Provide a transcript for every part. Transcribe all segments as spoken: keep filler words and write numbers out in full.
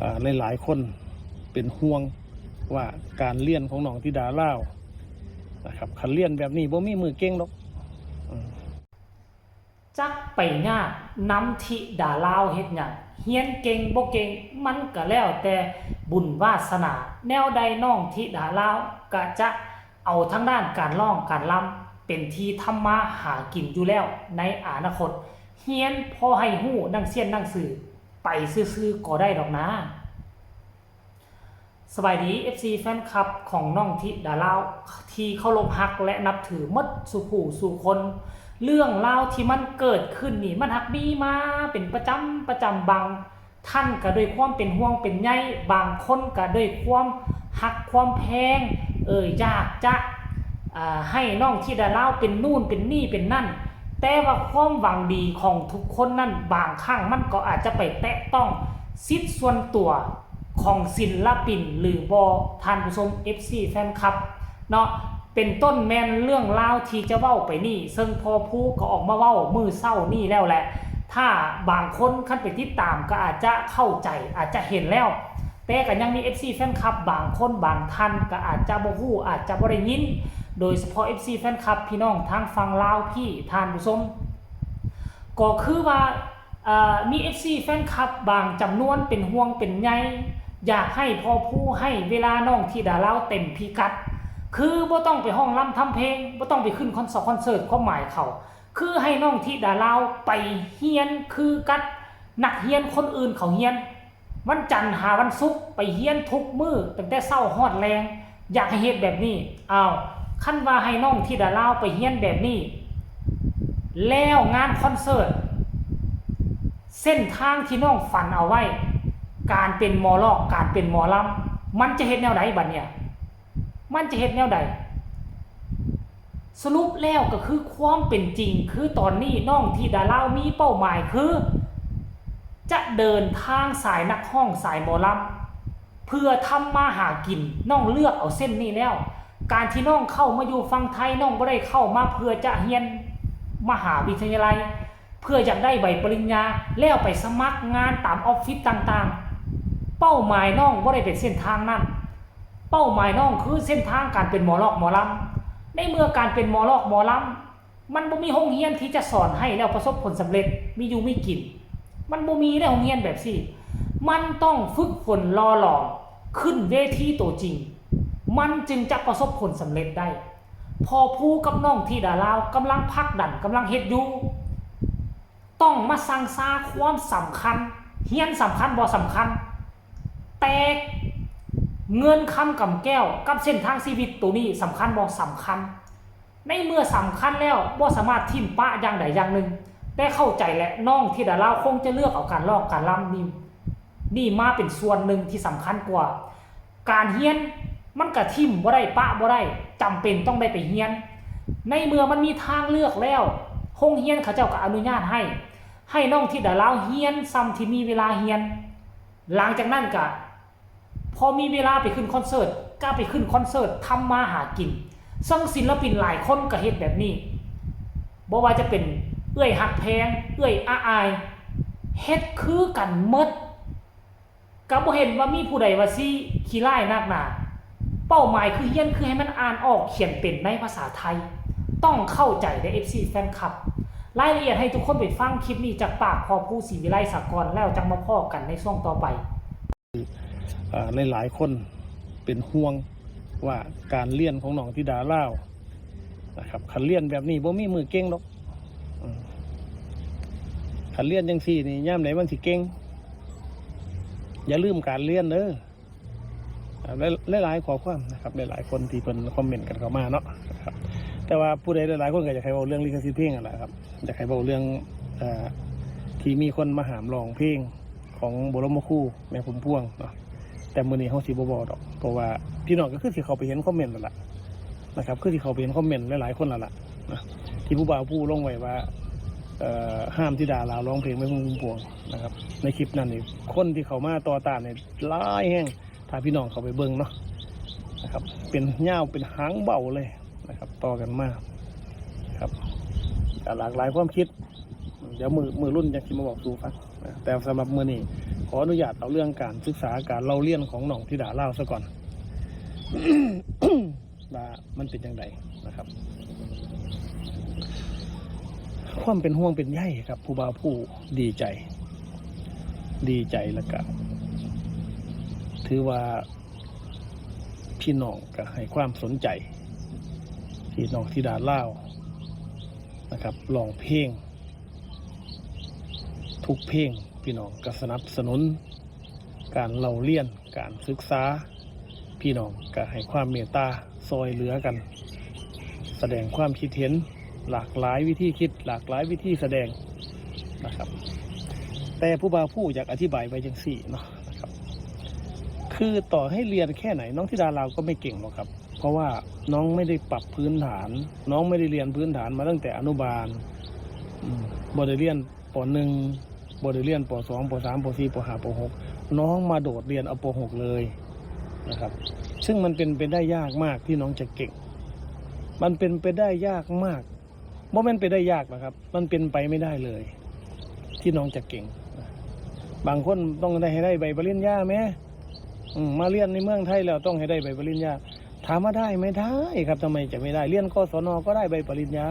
อ่า หลายๆคนเป็นห่วงว่าการเรียนของน้องธิดาลาวนะครับ คันเรียนแบบนี้บ่มีมื้อเก่งดอก อืม จักไปยากนำธิดาลาวเฮ็ดหยัง เรียนเก่งบ่เก่ง มันก็แล้วแต่บุญวาสนา แนวใดน้องธิดาลาวก็จะเอาทางด้านการร้องการรำเป็นที่ทำมาหากินอยู่แล้วในอนาคต เรียนพอให้รู้หนังเซียนหนังสือไปซื่อๆก็ได้ดอกนะ สบายดี เอฟซี แฟนคลับของน้องธิดาลาว ที่เคารพฮักและนับถือหมดสู่ผู้สู่คน เรื่องราวที่มันเกิดขึ้นนี่มันฮักมีมาเป็นประจำประจำ บางท่านก็ด้วยความเป็นห่วงเป็นใย บางคนก็ด้วยความฮักความแพง เออ อยากจะ อ่า ให้น้องธิดาลาวเป็นนู่นเป็นนี่เป็นนั่น แต่ว่าความหวังดีของทุกคนนั่น บางครั้งมันก็อาจจะไปแตะต้องสิทธิ์ส่วนตัวของศิลปินหรือบ่ ท่านผู้ชม เอฟซี แฟนคลับเนาะ เป็นต้นแม่นเรื่องราวที่จะเว้าไปนี่ ซึ่งพ่อภูก็ออกมาเว้ามื้อเช้านี่แล้วแหละ ถ้าบางคนคันไปติดตามก็อาจจะเข้าใจ อาจจะเห็นแล้ว แต่ก็ยังมี เอฟซี แฟนคลับบางคนบางท่านก็อาจจะบ่ฮู้ อาจจะบ่ได้ยิน โดยเฉพาะ เอฟซี แฟนคลับพี่น้องทางฝั่งลาวพี่ ท่านผู้ชม ก็คือว่า เอ่อ มี เอฟซี แฟนคลับบางจำนวนเป็นห่วงเป็นใย อยากให้พ่อภูให้เวลาน้องธิดาลาวเต็มพิกัด คือบ่ต้องไปฮ้องรำทำเพลง บ่ต้องไปขึ้นคอนเสิร์ต คอนเสิร์ต ความหมายเขา คือให้น้องธิดาลาวไปเรียนคือกับนักเรียนคนอื่นเขาเรียน วันจันทร์หาวันศุกร์ไปเรียนทุกมื้อ ตั้งแต่เช้าฮอดแลง อยากให้เฮ็ดแบบนี้ อ้าว คันว่าให้น้องธิดาลาวไปเรียนแบบนี้ แล้วงานคอนเสิร์ต เส้นทางที่น้องฝันเอาไว้ การเป็นหมอลอก การเป็นหมอลำ มันจะเฮ็ดแนวใดบัดเนี่ย มันจะเฮ็ดแนวใด สรุปแล้วก็คือความเป็นจริง คือตอนนี้น้องธิดาลาวมีเป้าหมายคือ จะเดินทางสายนักฮ้องสายหมอลำ เพื่อทำมาหากิน น้องเลือกเอาเส้นนี้แล้ว การที่น้องเข้ามาอยู่ฝั่งไทย น้องบ่ได้เข้ามาเพื่อจะเรียนมหาวิทยาลัย เพื่ออยากได้ใบปริญญา แล้วไปสมัครงานตามออฟฟิศต่างๆ เป้าหมายน้องบ่ได้เป็นเส้นทางนั้น เป้าหมายน้องคือเส้นทางการเป็นหมอลอกหมอลำ ในเมื่อการเป็นหมอลอกหมอลำ มันบ่มีโรงเรียนที่จะสอนให้แล้วประสบผลสำเร็จ มีอยู่มีกิน มันบ่มีในโรงเรียนแบบซี่ มันต้องฝึกฝนหล่อหลอม ขึ้นเวทีตัวจริง มันจึงจะประสบผลสำเร็จได้ พ่อภูกับน้องธิดาลาวกำลังผลักดัน กำลังเฮ็ดอยู่ ต้องมาซังซาความสำคัญ เรียนสำคัญบ่สำคัญ แต่เงินคำกำแก้วกับเส้นทางชีวิตตัวนี้สำคัญบ่สำคัญ ในเมื่อสำคัญแล้วบ่สามารถถิ่มปะอย่างใดอย่างหนึ่ง แต่เข้าใจแหละ น้องธิดาลาวคงจะเลือกเอาการร้องการรำนี่ นี่มาเป็นส่วนหนึ่งที่สำคัญกว่า การเรียนมันก็ถิ่มบ่ได้ปะบ่ได้ จำเป็นต้องได้ไปเรียน ในเมื่อมันมีทางเลือกแล้ว โรงเรียนเขาเจ้าก็อนุญาตให้ ให้น้องธิดาลาวเรียนส่ำที่มีเวลาเรียน หลังจากนั้นก็ พอมีเวลาไปขึ้นคอนเสิร์ต ก็ไปขึ้นคอนเสิร์ต ทำมาหากิน ซึ่งศิลปินหลายคนก็เฮ็ดแบบนี้ บ่ว่าจะเป็นเอื้อยฮักแพง เอื้อยอาอาย เฮ็ดคือกันหมด ก็บ่เห็นว่ามีผู้ใดว่าสิขี้ร้ายนักหนา เป้าหมายคือเรียนคือให้มันอ่านออกเขียนเป็นในภาษาไทย ต้องเข้าใจเด้อ เอฟซี แฟนคลับ รายละเอียดให้ทุกคนไปฟังคลิปนี้จากปากพ่อภูศรีวิไลสากล แล้วจั่งมาพ้อกันในช่วงต่อไป อ่า หลายๆคนเป็นห่วงว่าการเรียนของน้องธิดาลาวนะครับ คันเรียนแบบนี้บ่มีมื้อเก่งดอก อืม คันเรียนจังซี่นี่ ยามใดมันสิเก่ง อย่าลืมการเรียนเด้อ อ่า หลายๆข้อความนะครับ หลายๆคนที่เพิ่นคอมเมนต์กันเข้ามาเนาะนะครับ แต่ว่าผู้ใดหลายๆคนก็อยากให้เว้าเรื่องลิขสิทธิ์เพลงนั่นแหละครับ อยากให้เว้าเรื่อง เอ่อ ที่มีคนมาห้ามร้องเพลงของบรมครูแม่พุ่มพวงเนาะ แต่มื้อนี้เฮาสิบ่เว้าดอก เพราะว่าพี่น้องก็คือสิเข้าไปเห็นคอมเมนต์นั่นล่ะนะครับ คือสิเข้าไปเห็นคอมเมนต์หลายๆคนนั่นล่ะนะ ที่ผู้บ่าวผู้ลงไว้ว่า เอ่อ ห้ามธิดาลาวร้องเพลงแม่พุ่มพวงนะครับ ในคลิปนั้นนี่ คนที่เข้ามาต่อต้านนี่หลายแฮง ถ้าพี่น้องเข้าไปเบิ่งเนาะนะครับ เป็นยาวเป็นหางเบ้าเลยนะครับ ต่อกันมาครับ ก็หลากหลายความคิด เดี๋ยวมื้อ มื้อรุ่นจั่งสิมาบอกสู่ฟังนะ แต่สำหรับมื้อนี้ ขออนุญาตเอาเรื่องการศึกษาการเล่าเรียนของน้องธิดาลาวซะก่อน ว่ามันเป็นจั่งใดนะครับ ความเป็นห่วงเป็นใยครับ ผู้บ่าวผู้ดีใจ ดีใจแล้วก็ ถือว่าพี่น้องก็ให้ความสนใจ ที่น้องธิดาลาวนะครับ ร้องเพลง ทุกเพลง พี่น้องก็สนับสนุน การเล่าเรียน การศึกษา พี่น้องก็ให้ความเมตตาซอยเหลือกัน แสดงความคิดเห็น หลากหลายวิธีคิด หลากหลายวิธีแสดงนะครับ แต่ผู้บ่าวผู้อยากอธิบายไว้จั่งซี้เนาะนะครับ คือต่อให้เรียนแค่ไหน น้องธิดาลาวก็ไม่เก่งหรอกครับ เพราะว่าน้องไม่ได้ปรับพื้นฐาน น้องไม่ได้เรียนพื้นฐานมาตั้งแต่อนุบาล อืม บ่ได้เรียน ป.หนึ่ง บ่ได้เรียน ป.สอง ป.สาม ป.สี่ ป.ห้า ป.หก น้องมาโดดเรียนเอา ป.หก เลยนะครับ ซึ่งมันเป็นไปได้ยากมากที่น้องจะเก่ง มันเป็นไปได้ยากมาก บ่แม่นไปได้ยากนะครับ มันเป็นไปไม่ได้เลย ที่น้องจะเก่ง บางคนต้องได้ให้ได้ใบปริญญาแหม อืม มาเรียนในเมืองไทยแล้วต้องให้ได้ใบปริญญา ถามว่าได้ไหม ได้ครับ ทำไมจะไม่ได้ เรียน กศน ก็ได้ใบปริญญา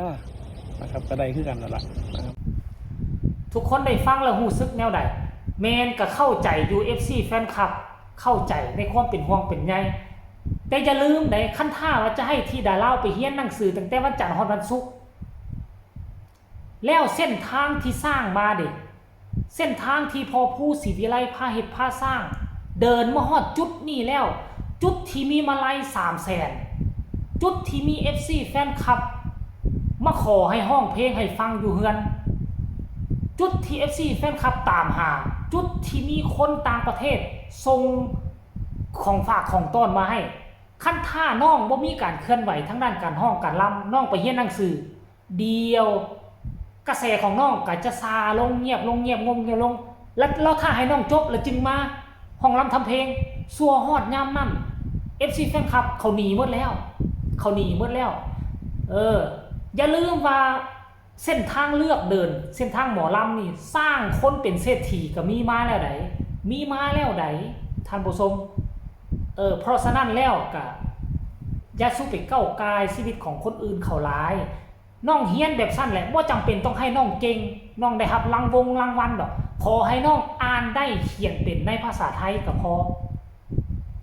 นะครับ ก็ได้คือกันนั่นล่ะนะครับ ทุกคนได้ฟังแล้วรู้สึกแนวใด แม่นก็เข้าใจอยู่ เอฟซี แฟนคลับ เข้าใจในความเป็นห่วงเป็นใย แต่อย่าลืมเด้ คันถ้าว่าจะให้ธิดาลาวไปเรียนหนังสือตั้งแต่วันจันทร์ฮอดวันศุกร์ แล้วเส้นทางที่สร้างมาเด้ เส้นทางที่พ่อผู้ศรีวิไลพาเฮ็ดพาสร้าง เดินมาฮอดจุดนี้แล้ว จุดที่มีมาลัยสามแสน จุดที่มี เอฟซี แฟนคลับ มาขอให้ร้องเพลงให้ฟังอยู่เฮือน จุดที่ เอฟซี แฟนคลับตามหา จุดที่มีคนต่างประเทศส่งของฝากของต้อนมาให้ คันถ้าน้องบ่มีการเคลื่อนไหวทางด้านการร้องการรำ น้องไปเรียนหนังสือ เดียว กระแสของน้องก็จะซาลง เงียบลง เงียบงมเงียบลง แล้วแล้วถ้าให้น้องจบแล้วจึงมาฮ้องรำทำเพลง ซั่วฮอดยามนั้น เอฟซี แฟนคลับ เขาหนีหมดแล้ว เขาหนีหมดแล้ว เออ อย่าลืมว่าเส้นทางเลือกเดิน เส้นทางหมอลำนี่ สร้างคนเป็นเศรษฐีก็มีมาแล้วได มีมาแล้วได ท่านผู้ชม เออ เพราะฉะนั้นแล้วก็อย่าสู้ไปก้าวก่ายชีวิตของคนอื่นเขาหลาย น้องเรียนแบบซั่นแหละ บ่จำเป็นต้องให้น้องเก่ง น้องได้รับรางวงรางวัลดอก ขอให้น้องอ่านได้เขียนเป็นในภาษาไทยก็พอ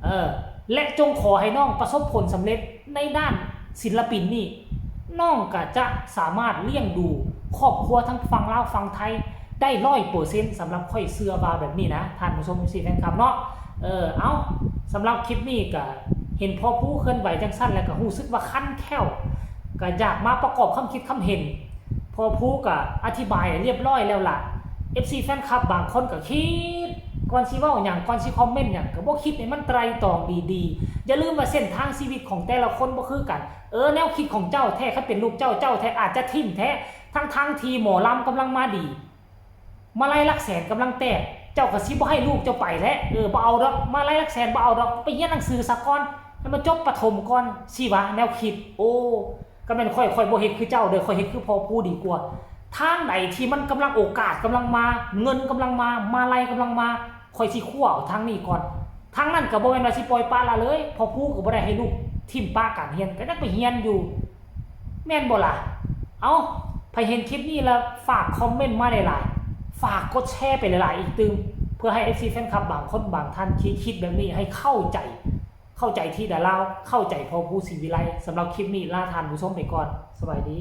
เออ และจงขอให้น้องประสบผลสำเร็จในด้านศิลปินนี่ น้องก็จะสามารถเลี้ยงดูครอบครัวทั้งฝั่งลาวฝั่งไทยได้ร้อยเปอร์เซ็นต์ สำหรับข้อยเชื่อว่าแบบนี้นะ ท่านผู้ชม เอฟซี แฟนคลับเนาะ เออ เอา สำหรับคลิปนี้ก็เห็นพ่อผู้เคลื่อนไหวจังซั่นแล้วก็รู้สึกว่าคันแข้ว ก็อยากมาประกอบความคิดความเห็น พ่อผู้ก็อธิบายเรียบร้อยแล้วล่ะ เอฟซี แฟนคลับ บางคนก็คิด ก่อนสิเว้าหยัง ก่อนสิคอมเมนต์หยัง ก็บ่คิดให้มันไตร่ตรองดีๆ อย่าลืมว่าเส้นทางชีวิตของแต่ละคนบ่คือกัน เออ แนวคิดของเจ้าแท้ คันเป็นลูกเจ้า เจ้าแท้อาจจะถิ่มแท้ ทั้งๆที่หมอลำกำลังมาดี มาลัยหลักแสนกำลังแตก เจ้าก็สิบ่ให้ลูกเจ้าไปแหละ เออ บ่เอาดอก มาลัยหลักแสนบ่เอาดอก ไปเรียนหนังสือซะก่อน ให้มันจบประถมก่อน สิวะ แนวคิด โอ้ ก็แม่นข้อย ข้อยบ่เฮ็ดคือเจ้าเด้อ ข้อยเฮ็ดคือพ่อผู้ดีกว่า ทางใดที่มันกำลังโอกาสกำลังมา เงินกำลังมา มาลัยกำลังมา ข้อยสิคว้าเอาทางนี้ก่อน ทางนั้นก็บ่แม่นว่าสิปล่อยปละละเลย พ่อผู้ก็บ่ได้ให้ลูกถิ่มปะการเรียน ก็ยังไปเรียนอยู่ แม่นบ่ล่ะ เอ้า ไผเห็นคลิปนี้แล้วฝากคอมเมนต์มาหลายๆ ฝากกดแชร์ไปหลายๆ อีกตื่ม เพื่อให้ เอฟซี แฟนคลับ บางคนบางท่านที่คิดแบบนี้ให้เข้าใจ เข้าใจธิดาลาว เข้าใจพ่อผู้ศรีวิไล สำหรับคลิปนี้ลาท่านผู้ชมไปก่อน สบายดี